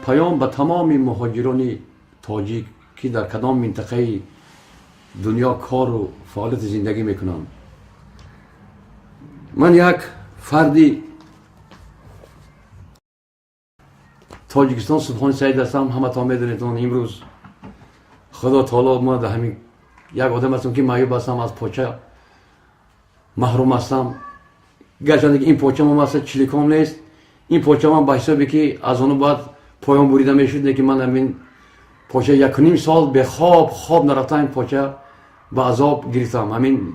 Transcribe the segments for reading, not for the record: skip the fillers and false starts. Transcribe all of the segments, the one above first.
Паём ба тамоми муҳоҷирони тоҷик, ки дар кадом минтақаи дунё кору фаъолияти зиндагӣ мекунанд. Ман як фарди Тоҷикистон Субҳони Саид ҳастам, ҳаматон медонед. Он имрӯз Худо таоло ма дар ҳамин як одам ҳастам, ки маъюб ҳастам, аз поча маҳрум ҳастам. Гарчанде ки ин почамам аста чиликом нест, ин почамам ба ҳисобе ки аз ону бояд поён бурида мешуд, лекин ман ҳамин поча 1.5 сол бехоб хоб нарафтам, ин поча ба азоб гирифтам. Ҳамин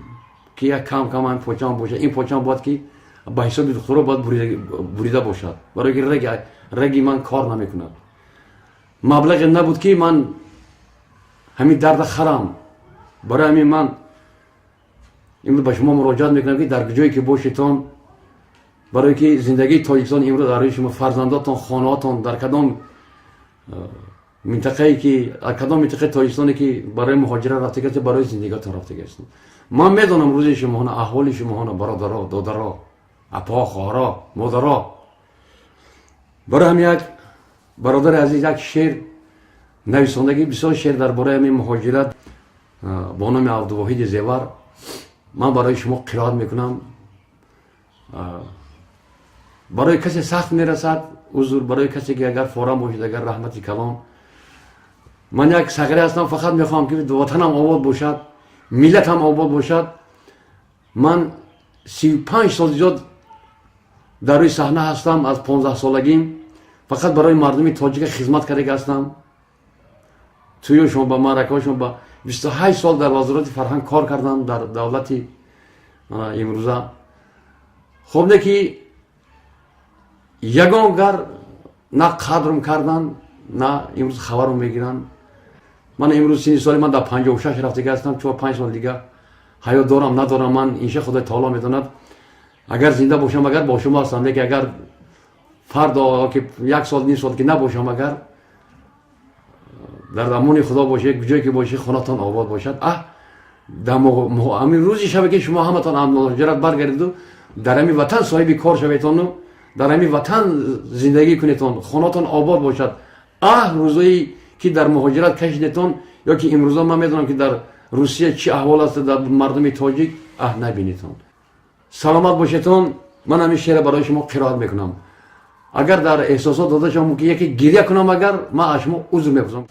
ки як кам кам ҳамин почаам бошад, ин почаам бояд ки ба ҳисоби духтуро бояд бурида бошад, барои ки раги ман кор намекунад. Маблағе набуд, ки ман ҳамин дарда харам. Барои ҳамин ман имрӯз ба шумо муроҷиат мекунам, ки дар ҷое ки бошедтон, барое ки зиндагии Тоҷикистон имрӯз дар рӯи шумо, фарзандотон, хонаотон, дар кадом минтақае ки, дар кадом минтақаи Тоҷикистоне ки барои муҳоҷират рафтага ҳастед, барои зиндагиатон рафтага ҳастед. Ман медонам рӯзи шумоҳона, аҳволи шумоҳона, бародаро, додаро, апо, хоҳаро, модаро. Барои ҳам як бародари азиз як шеър нависондагӣ, бисёр шеър дар бораи ҳамин муҳоҷират бо номи Абдувоҳиди Зевар ман барои шумо қироат мекунам. Барои касе сахт мерасад, узр, барои касе ки агар форам бошед, агар раҳмати калон. Ман як сағире ҳастам, фақат мехоҳам, ки ватанам обод бошад, миллатам обод бошад. Ман 35 сол зиёд дар рӯи саҳна ҳастам, аз 15 солагим фақат барои мардуми тоҷика хизмат кардаги ҳастам. Тӯёшон ба маъракаҳошон ба 28 сол дар Вазорати фарҳанг кор кардам дар давлати имрӯза. Хоб, не ки ягон гар на қадрм кардан, на имрӯз хабарро мегиранд. Ман имрӯз синни соли ман дар 56 рафтага ҳастам, 4-5 сол дига ҳаёт дорам, надорам, ман инша Худои таоло медонад. Агар зинда бошам, агар бо шумо ҳастам, лекин агар фардо ки як сол, ним сол ки набошам, агар дар амони Худо бошед, ҷое ки бошед, хонатон обод бошад. Аҳ, ҳамин рӯзи шаве, ки шумо ҳаматон муҳоҷират баргардиду дар ҳамин ватан соҳиби кор шаветону дар ҳамин ватан зиндагӣ кунедтон, хонатон обод бошад. Аҳ, рӯзое ки дар муҳоҷират кашидетон ё ки имрӯза ман медонам, ки дар Русия чӣ аҳвол аст дар мардуми тоҷик, аҳ, набинедтон. Саломат бошедтон. Ман ҳамин шеъра барои шумо қироат мекунам. Агар дар эҳсосот дода шавам, ки яке гиря кунам, агар ман аз шумо узр мепурсам.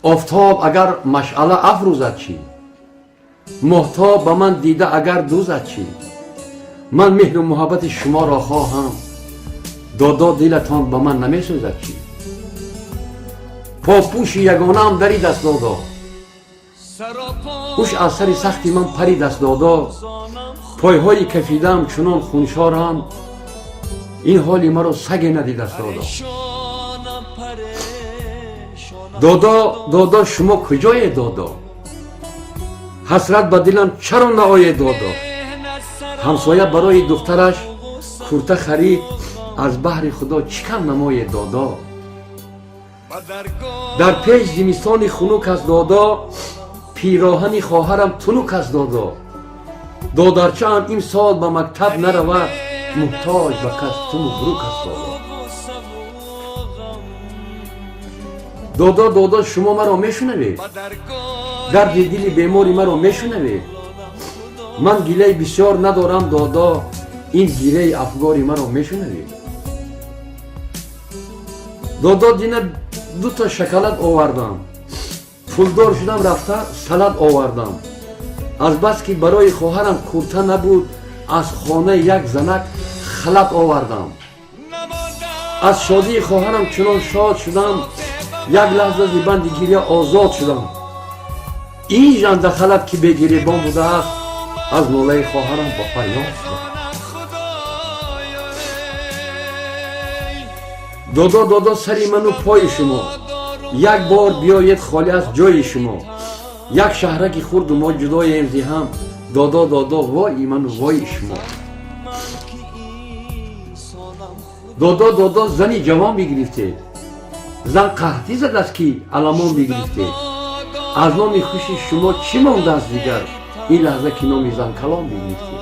Офтоб агар машъала афрӯзад чӣ? Моҳтоб ба ман дида агар дӯзад чӣ? Ман меҳру муҳаббати шуморо хоҳам, додо, дилатон ба ман намесӯзад чӣ? Попӯши ягонаам даридаст, додо, ҳуш аз сари сахти ман паридаст, додо. Пойҳои кафидаам чунон хуншоранд, ин ҳоли маро саге надидаст, додо. Додо, додо, шумо куҷое, додо? Ҳасрат ба дилам чаро наоед, додо? Ҳамсоя барои духтараш курта харид, аз баҳри Худо чӣ кам намоед, додо? Дар пеш зимистони хунук аст, додо, пироҳани хоҳарам тунук аст, додо. Додарчаам имсол ба мактаб наравад, муҳтоҷ ба кастуму бурук аст, додо. Додо, додо, шумо маро мешунавед? Дарди дили бемори маро мешунавед? Ман гилаи бисёр надорам, додо, ин гилаи афгори маро мешунавед? Додо, дина дута шоколад овардам, пулдор шудам, рафта салат овардам. Азбаски барои хоҳарам курта набуд, аз хонаи як занак халат овардам. Аз шодии хоҳарам чунон шод шудам, як лаҳза зи банди гиря озод шудам. Ин жандахалат ки бегиребон будааст, аз нолаи хоҳарам ба фарёд шудам. Додо, додо, сари ману пои шумо, як бор биёед, холӣ аст ҷои шумо. Як шаҳраки хурду мо ҷудоем зи ҳам, додо, додо, вои ману вои шумо. Додо, додо, зани ҷавон бигирифтед, зан қаҳтӣ задааст, ки аламон бигирифтед. Аз номи хуши шумо чӣ мондааст дигар, ин лаҳза ки номи зан калон бигирифтед?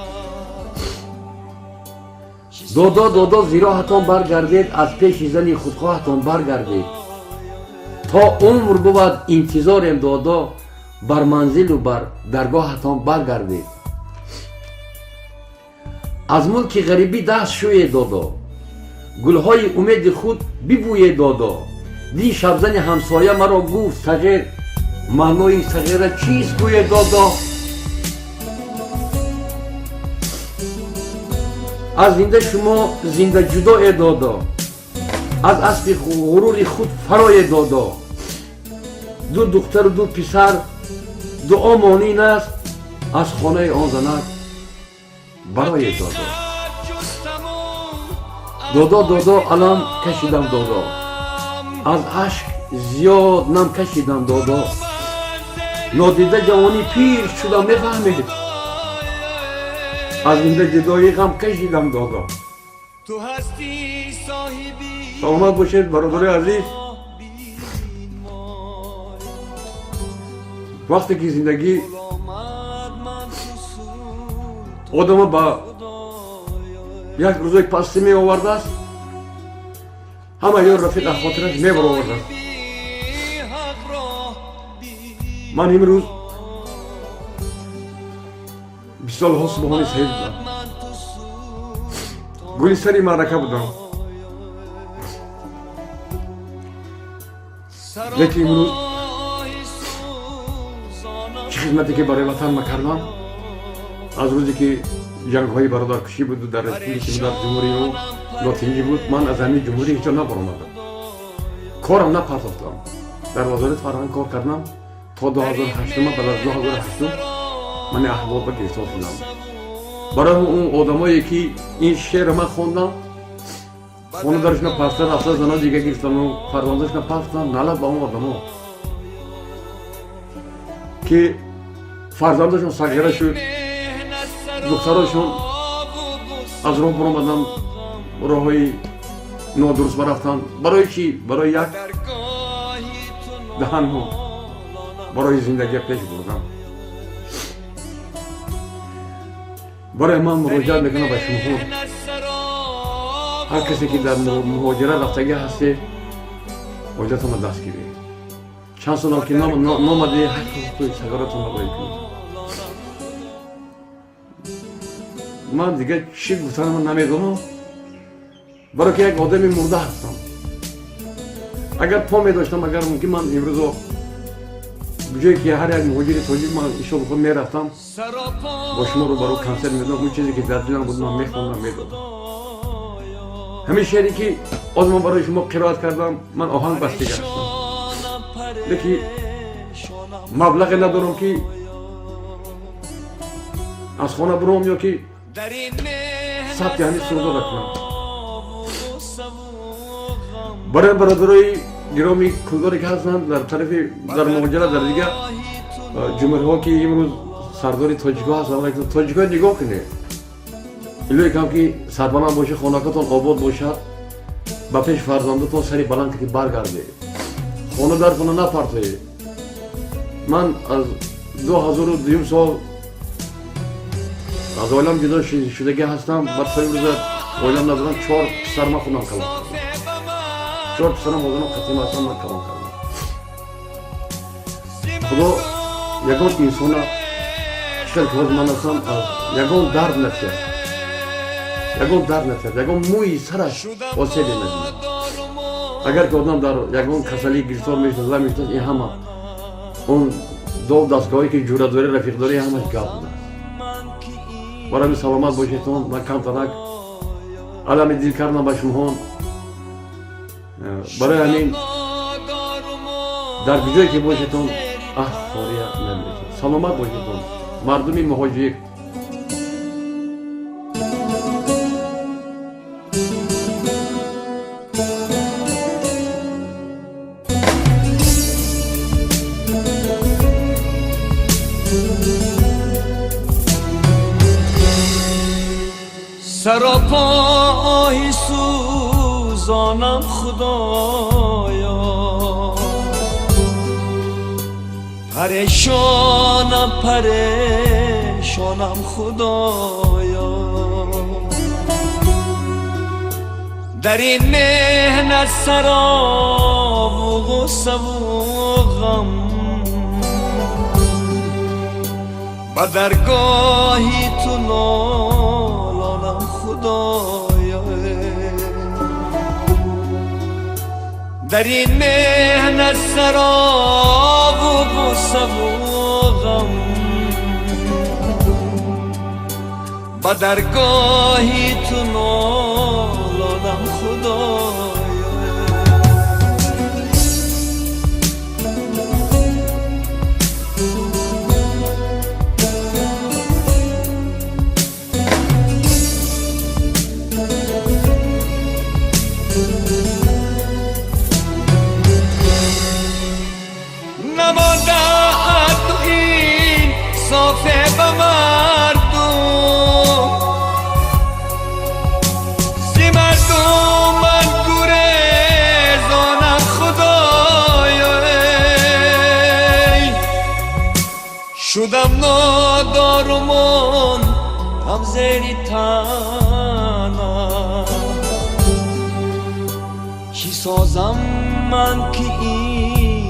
Додо, додо, зироҳатон баргардед, аз пеши зани худхоҳатон баргардед. То умр бувад интизорем, додо, бар манзилу бар даргоҳатон баргардед. Аз мулки ғарибӣ даст шӯед, додо, гулҳои умеди худ бибӯед, додо. Дин шабзани ҳамсоя маро гуфт сағир, маънои сағира чист, гӯед, додо. Аз зинда шумо зинда ҷудое, додо, аз аспи ғурури худ фарое, додо. Ду духтару ду писар дуо монин аст, аз хонаи он занак барое, додо. Додо, додо, алам кашидам, додо, аз ашк зиёд нам кашидам, додо. Нодида ҷавонӣ пир шудам, мефаҳмед, аз зинда ҷудоӣ ғам кашидам, додо. Саломат бошед, бародарои азиз. Вақте ки зиндагӣ одама ба як рӯзои пастӣ меовардааст, ҳама ёр рафиқ аз хотираш мебаровардааст. Ман имрӯз бисолҳо субҳони саид будам, гули сари маърака будам, лекин имрӯз чӣ хизмате ки барои ватан ма кардам, аз рӯзе ки ҷангҳои бародаркушӣ буду дар республики, дар ҷумҳурии мо нотинҷӣ буд, ман аз ҳамин ҷумҳурӣ ҳеҷ ҷо набаромадам, корам напартофтам. Дар вазорати фарҳанг кор кардам то 2008. Баъд аз 2008 ман аҳвол ба гирифтор шудам. Барои он одамое ки ин шеъро ман хондам, хона дарашона паста рафта, зано дига гирифтану фарзандашона пафтан, налат ба он одамо ки фарзандашон сағира шуд, духтарошон аз роҳ баромадан, роҳҳои нодуруст барафтанд. Барои чӣ? Барои як даҳанҳо, барои зиндагия пеш бурдан. Барои ман муроҷиат мекунам ба шумоҳо, ҳар касе ки дар муҳоҷират рафтагӣ ҳастед, оилатонро даст гиред. Чанд солам ки номаде, ҳаққи сагаратонро роӣ кунед. Ман дигар чӣ гуфтанам намедонам, барое ки як одами мурда ҳастам. Агар по медоштам, агар мумкин, ман имрӯзо ҷое ки ҳар як муҳоҷири тоҷик, ман ишоли худ мерафтам, бо шумо рӯбарӯ консерт медодам. Он чизе ки дар дилам буд, ман мехондам, медодам. Ҳамин шеъре ки оз ман барои шумо қироат кардам, ман оҳанг бастига ҳастам, лекин маблағе надорам ки аз хона буром ё ки сабти ҳамин сурудора кунам. Барои бародарои гироми кулдоре ки ҳастанд дар тарафи дар муҳоҷират, дар дигар ҷумҳуриҳо, ки имрӯз сардори тоҷикҳо ҳастанд, тоҷикҳо, нигоҳ кунед, илоҳе кам ки сарбаланд бошед, хонакатон обод бошад, ба пеш фарзандатон сари баланд ки баргардед, хона дар хона напартоед. Ман аз 2002 сол аз оилам ҷудо шудагӣ ҳастам. Баъд то имрӯза оилам надорам. Чор писар ман худам калон кардам, чор писарам ҳозирам қатим ҳастам, ман калон кардам. Худо ягон инсона чӣ ки ҳозир ман ҳастам, аз ягон дард натиҳад, ягон дард натиҳад, ягон мӯи сараш осебе набинад. Агар ки одам дар ягон касалӣ гирифтор мешуд, ла мешуд, ин ҳама он дов дастгоҳое ки ҷӯрадорӣ, рафиқдорӣ, ҳамаш гап будааст. Барои саломат бошедтон. Ман камтарак алами дил кардам ба шумоҳон. Барои ҳамин дар куҷое ки бошедтон, аҳ, хория намешед. Саломат бошедтон, мардуми муҳоҷир. سراپا آهی سوزانم خدایا، پریشانم پریشانم خدایا. Дар ин меҳнат сарову ғуссаву ғам, ба даргоҳи ту нолонам Худоё. Дар ин меҳнат сарову ғуссаву ғам, ба даргоҳи ту нолонам Худоё. Намонда аду инсофе ба мардум, зи мардум ман гурезонам Худоё. Шудам нодору мондам зери тана, чӣ созам ман ки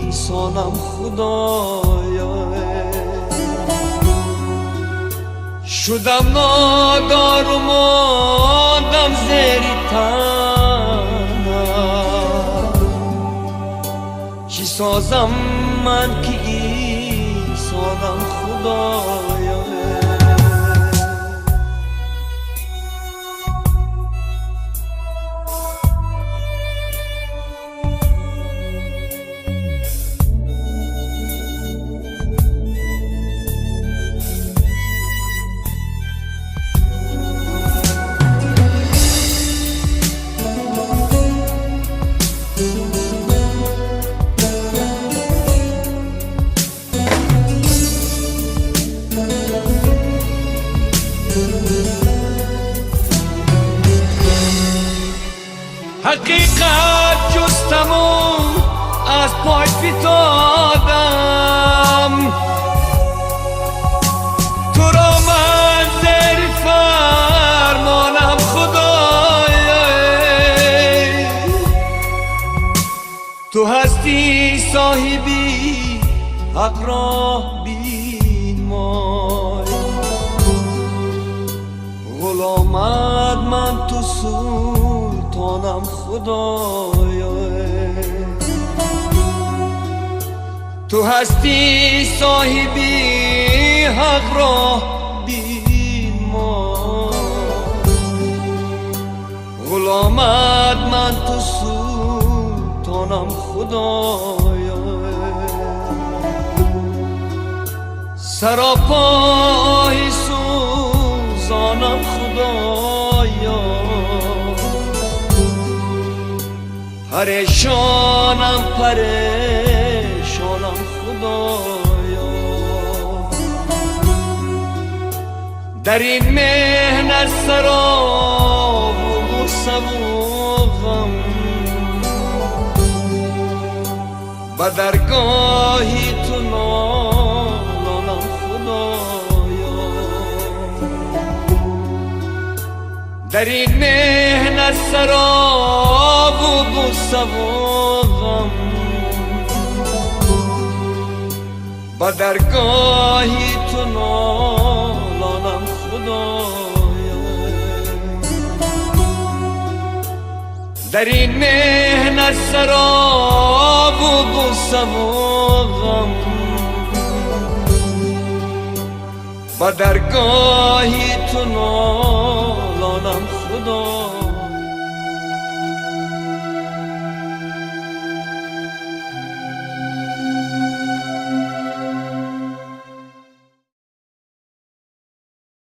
инсонам Худоё. Шудам нодору мондам зери тана, чӣ созам ман ки инсонам Худоё. Ҳақиқат ҷустаму аз пой фитодам, туро ман зери фармонам Худоё. Ту ҳастӣ соҳиби ҳақ, роҳ бинмой, ғуломат ман ту султонам Худоё. Ту ҳастӣ соҳиби ҳақ, роҳ бинмой, ғуломат ман ту султонам Худоё. Саропои сӯзонам Худоё, парешонам парешонам Худоё. Дар ин меҳнат сарову ғуссаву ғам, ба даргоҳи ту нолонам Худоё. Дар ин меҳнат сарову ғуссаву ғам, ба даргоҳи ту нолонам Худоё. Дар ин меҳнат сарову ғуссаву ғам, ба даргоҳи ту нолонам Худоё.